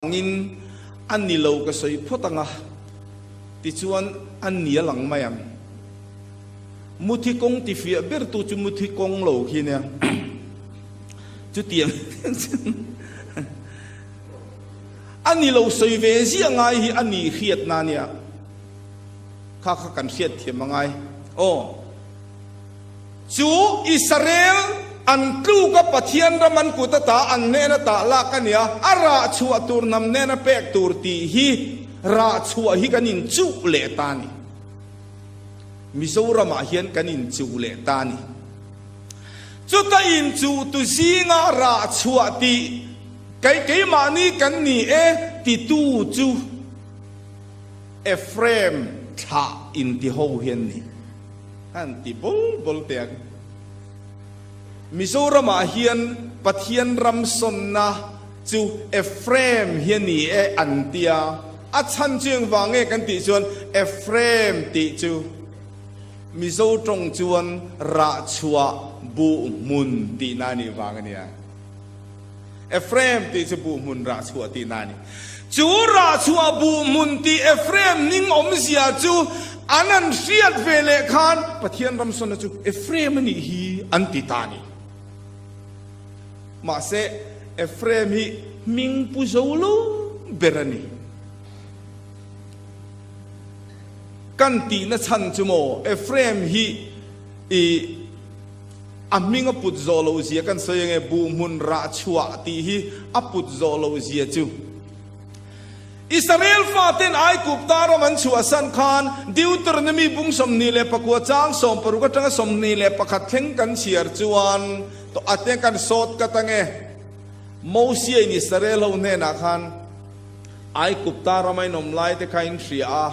Angin a ni lo ka sawi phawt ang a, tichuan a ni a lang mai ang. Muthi kawng tifiah bertu chu muthi kawng lo khi nia. Chutiang a ni lo sawi ve ziah ngai hi a ni hriatna a nia. Kha kha kan hriat thiam a ngai. Aw. Chu Israel an tluk a Pathian ram an kut ata an hnen ata lak a nia, a rah chhuah tur hnam hnena pek tur tih hi rah chhuah hi kan inchuh leh ta a ni. Mizoramah hian kan inchuh leh ta a ni. Chuta inchuh tu zinga rah chhuah tih kei keimahni kan ni e titu chu Ephraim thlah intiho hi an ni. Han ti bul bul teh ang. Mizoramah hian Pathian ram sawnna chu Ephraim hi a ni e an tia. A chhan chu engvang nge kan tih chuan Ephraim tih chu Mizo tawng chuan rahchhuah buh hmun tihna a nih vang a nia. Ephraim tih chu buh hmun rahchhuah tihna a ni. Chu rahchhuah buh hmun tih Ephraim ning awmzia chu an an hriat ve leh khan Pathian ramsawna chu Ephraim a nih hi an ti ta a ni. Mahse, Ephraim hi hming pu zo lo ber a ni. Kan tihna chhan chu maw Ephraim hi i. A hming a put zawh loh zia kan sawi ange, buh hmun rah chhuah tih hi a put zawh loh zia chu. Israel faten Aigupta ram an chhuahsan khan Deuteronomy bung 29 chang 60 atanga 21 thleng kan chhiar chuan tawh a te kan sawt kat ange. Mosia in Israel ho hnenah khan Aigupta rama in awm lai te kha in hria a,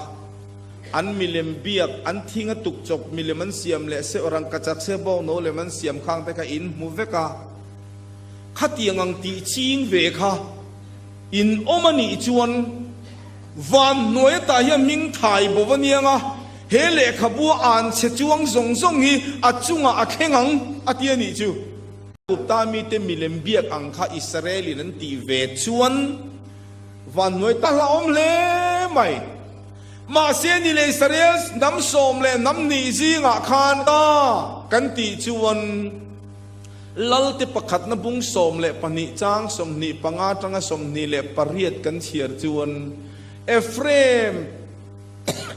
An milem biak, an thing a tuk chawp milem an siam leh seuh rangkachak se bawk no lem an siam khang te kha in hmu vek a. Khatiang ang tih ching ve kha in awm a nih chuan van hnuai atah hian hming thai bo va niang a, he lehkhabu a an chhe chuang zawng zawng hi a chungah a thleng ang a ti a nih chu. Gupta mite milem biak ang kha Israel in an tih ve chuan van hnuai ta hlauhawm hle mai. Mahse ni leh Israel hnam sawm leh hnam hnih zingah khan ta kan tih chuan Lalte pakhatna bung 12 chang 25 atanga 28 kan chhiar chuan Ephraim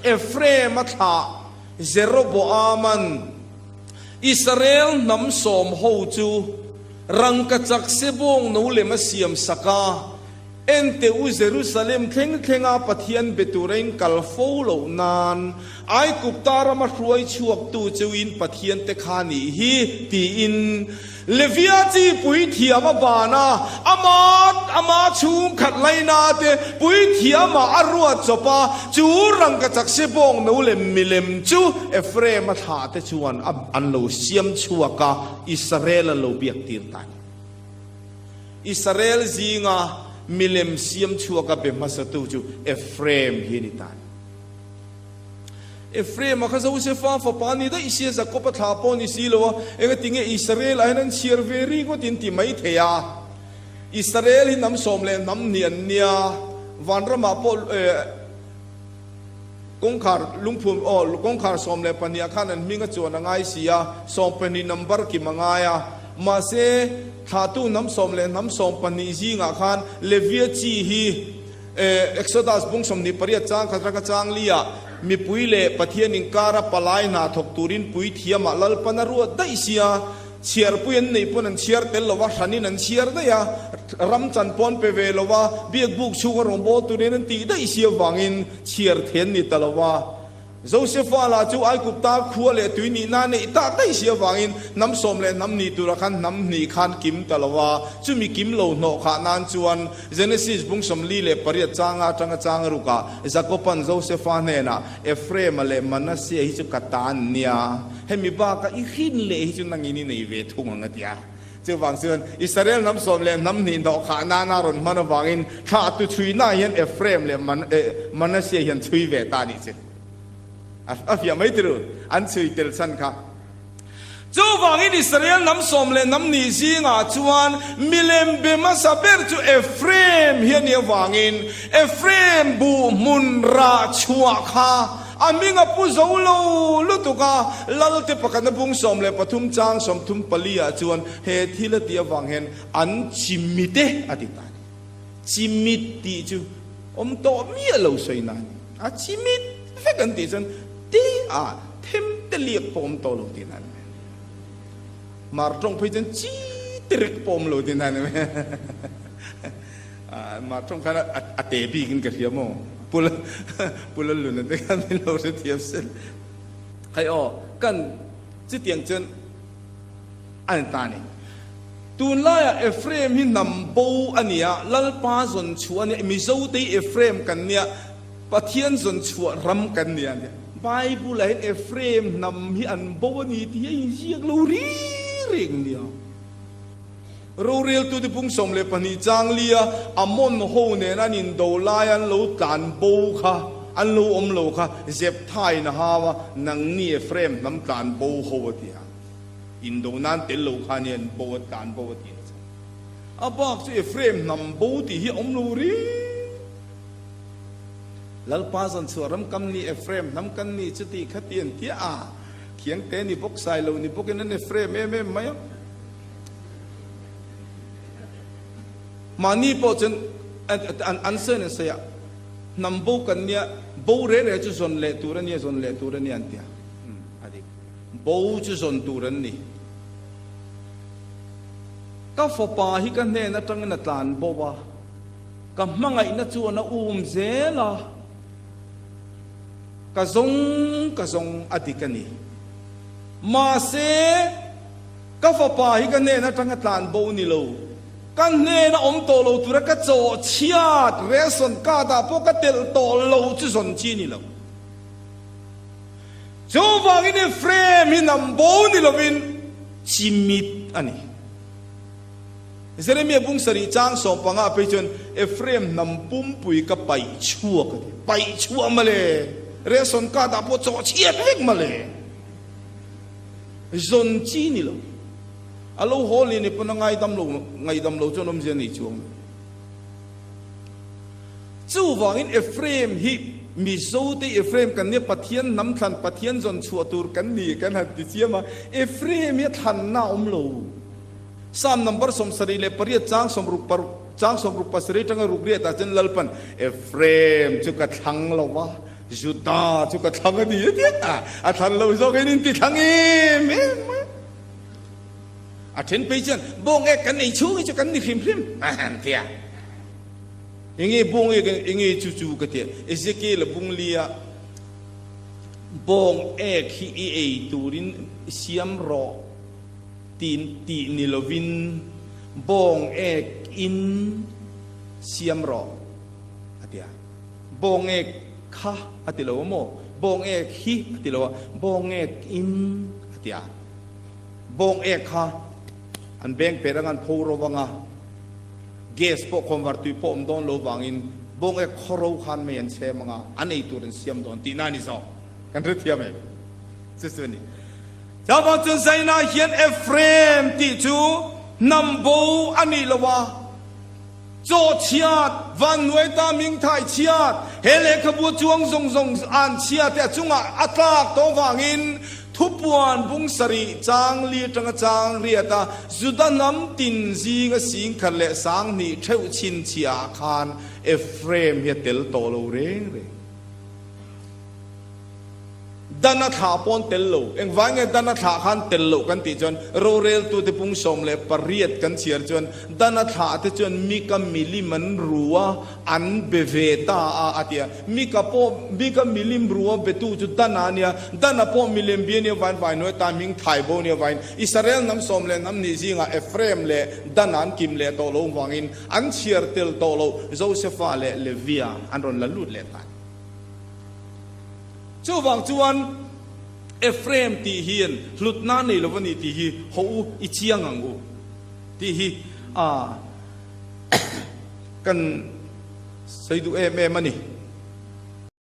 Ephraim a thlah Jeroboaman Israel hnam sawm ho chu rangkachak sebawng no lem a siam sak a. Ente u Jerusalem thleng thlenga Pathian be tura in kal fo loh nan Aigupta rama hruai chhuaktu cheuin Pathian te kha nih hi tiin Levia chi puithiam a ban a, ama ama chhungkhat laina te puithiamah a ruat chawp a, chu rangkachak sebawng no lem milem chu Ephraim a thlah te chuan a an lo siam chhuak a, Israel a lo biak tir ta a ni. Israel zinga milem siam chhuaka be hmasatu chu Ephraim hi a ni ta a ni. Ephraim-a kha Josefa fapa a ni daih sia, Jakob-a thla pawh a ni si lo a, engatinge Israel-ah hian an chhiar ve ringawt in ti mai thei a. Israel hi hnam sawm leh hnam hnih an nia, vanramah pawh kawngkhar lungphum aw kawngkhar 12 ah khan an hming a chuan a ngai si a, 12 number kim a ngai a, mahse thlahtu hnam sawm leh hnam 12 zingah khan Levia chi hi Exodus bung 28 chang khat ranga chang li ah mipui leh Pathian inkara palai hna thawk turin puithiamah Lalpan a ruat daih sia. Chhiarpui an neih pawn an chhiar tel lo va, hranin an chhiar daih a, ram chan pawh an pe ve lo va, biak buk chhunga rawngbâwl turin an tih daih si avangin chhiar thei an ni ta lo va. Josefa lah chu Aigupta khua leh tui nihna a neih tak daih si avangin hnam sawm leh hnam hnih turah khan hnam hnih khan kim ta lo va, chumi kim lo hnawh khah nan chuan Genesis bung 48 changa atanga chang rukah Jakoban Josefa hnenah Ephraim-a leh Manasseh hi chu ka ta an nia, Hemi baka i hrin leh hi chu nangin i nei ve thung ang a ti a. Chuvang chuan Israel hnam sawm leh hnam hnih hnawh khah nana rawn hman avangin thlah tu chhuina hian Ephraim leh Manasseh hian chhui ve ta a nih chu. A fiah mai tiru an chhui tel chhan kha. Chuvangin Israel hnam sawm leh hnam nih zingah chuan milem be hmasa ber chu Ephraim hi a nih avangin Ephraim buh hmun rah chhuah kha a hming a pu zo lo lutuk a, Lalte pakhatna bung 13 chang 34 ah chuan he thil a tih avang hian an chimit e a ti ta a ni. Chimit tih chu awm tawh miah lo sawi na a ni. A chimit vek an tih chuan te ah them te liak pawh awm tawh lo tih na a ni mai. Mar tawng phei chuan chi te rek pawh awm lo tih na a ni mai. Mar tawng khan a te bik in ka hria maw? Pu Pu Laluna te khan min lo hrethiam sel. Hei aw, kan chutiang chuan a ni ta a ni. Tunlaiah Ephraim hi hnam bo a ni a, Lalpa zawn chhuah a ni a, Mizote hi Ephraim kan nia, Pathian zawn chhuah ram kan ni a nia. Bible-ah hian Ephraim hnam hi an bo a ni tih hi a inziak lo ri reng nia. Roreltute pung 12 chang lia Ammon ho nen an indo lai an lo tlan bo kha, an lo awm lo kha, Jeptha-in a hau a, Nangni Ephraim hnam tlan bo ho a ti a. Indo nan tel lo kha nia an bo a tlan bo a ti a chhan. A bak chu Ephraim hnam bo tih hi a awm lo ri. Lalpa zan chhuah ram kam ni Ephraim hnam kan ni chuti kha ti an tia a, khiang te ni bawk sai lo ni bawkin an Ephraim em em mai a. Mahni pawh chuan an sawi an sawi a, hnam bo kan nia, bo re re chu zawn leh tur a nia, zawn leh tur a nia an tia. A dik. Bo chu zawn tur an ni. Ka fapa hi ka hnen atangin a tlan bo a, ka hmangaihna chuan a um zel a, ka zawng ka zawng a dik a ni. Mahse, ka fapa hi ka hnen atanga tlan bo ni lo, ka hnena awm tawh lo tura ka chawh chhiat ration card ah pawh ka telh tawh lo chu zawn chi ni lo. Chuvangin Ephraim hi hnam bo ni lovin chimit a ni. Jeremia bung sarih chang 15 phei chuan Ephraim hnam pumpui ka paih chhuak a ti. Paih chhuah mawle, ration card ah pawh chawh chhiat vek mawle. Zawn chi ni lo. A lo haw leh ni pawn a ngaidam lo, ngaidam lo chuan awmzia nei chuang lo. Chuvangin Ephraim hi Mizote Ephraim kan nia, Pathian hnam thlan, Pathian zawn chhuah tur kan ni kan han ti chiam a, Ephraim hi a thlanna a awm lo. Psalm number 78 chang 66 chang 67 atanga ruk riatah chuan Lalpan Ephraim chu ka thlang lo va, Juda chu ka thlang a ni a ti a, a thlan lo zawk hian in ti thlang em em mai. A then phei chuan bawng ek kan ei chhung hi chu kan ni hrim hrim a han ti a. Enge bawng ek enge chu chu ka ti a. Ezekiel a bung li a, bawng ek hi i ei turin siam rawh tiin tih ni lovin bawng ek in siam rawh a ti a. Bawng ek kha a ti lo a maw? Bawng ek hi a ti lo a, bawng ek in a ti a. Bawng ek kha an beng pet anga an pho ro vang a, gas pawh khawnvar tui pawh awm dawn lo vangin bawng ek khaw ro khan mei an chhem anga an ei tur an siam dawn tihna a ni zawk. Kan hrethiam em? Chu chu a ni. Chuvang chuan Zaina hian Ephraim tih chu hnam bo a nih lo a, Chaw chhiat, van nuai ta ming thai chhiat, he lehkhabu chuang zawng zawng an chhia te a chungah a tlak tawh vangin thupuan bung sarih chang li atanga chang riat a Juda hnam tin zinga 10,000 leh 2000 theuh chhinchhiah ah khan Ephraim hi a tel tawh lo reng reng. Dan a thlah pawn tel lo. Engvai nge dan a thlah khan tel loh kan tih chuan roreltute pung 18 kan chhiar chuan dan a thlah te chuan Mika milim an ru a, an be ve ta a a ti a. Mika pawh Mika milim ru a betu chu Dan a nia, Dan a pawh milem bia nia vain vai nuai ta hming thai bo nia vain Israel hnam sawm leh hnam hnih zingah Ephraim leh Dan an kim leh tawh lo vangin an chhiar tel tawh loh Josefa leh Levia an rawn la lut leh ta. Chuvang chuan Ephraim tih hian hlutna nei lo a ni tih hi haw u i chiang ang u tih hi a kan sawi duh em em a ni.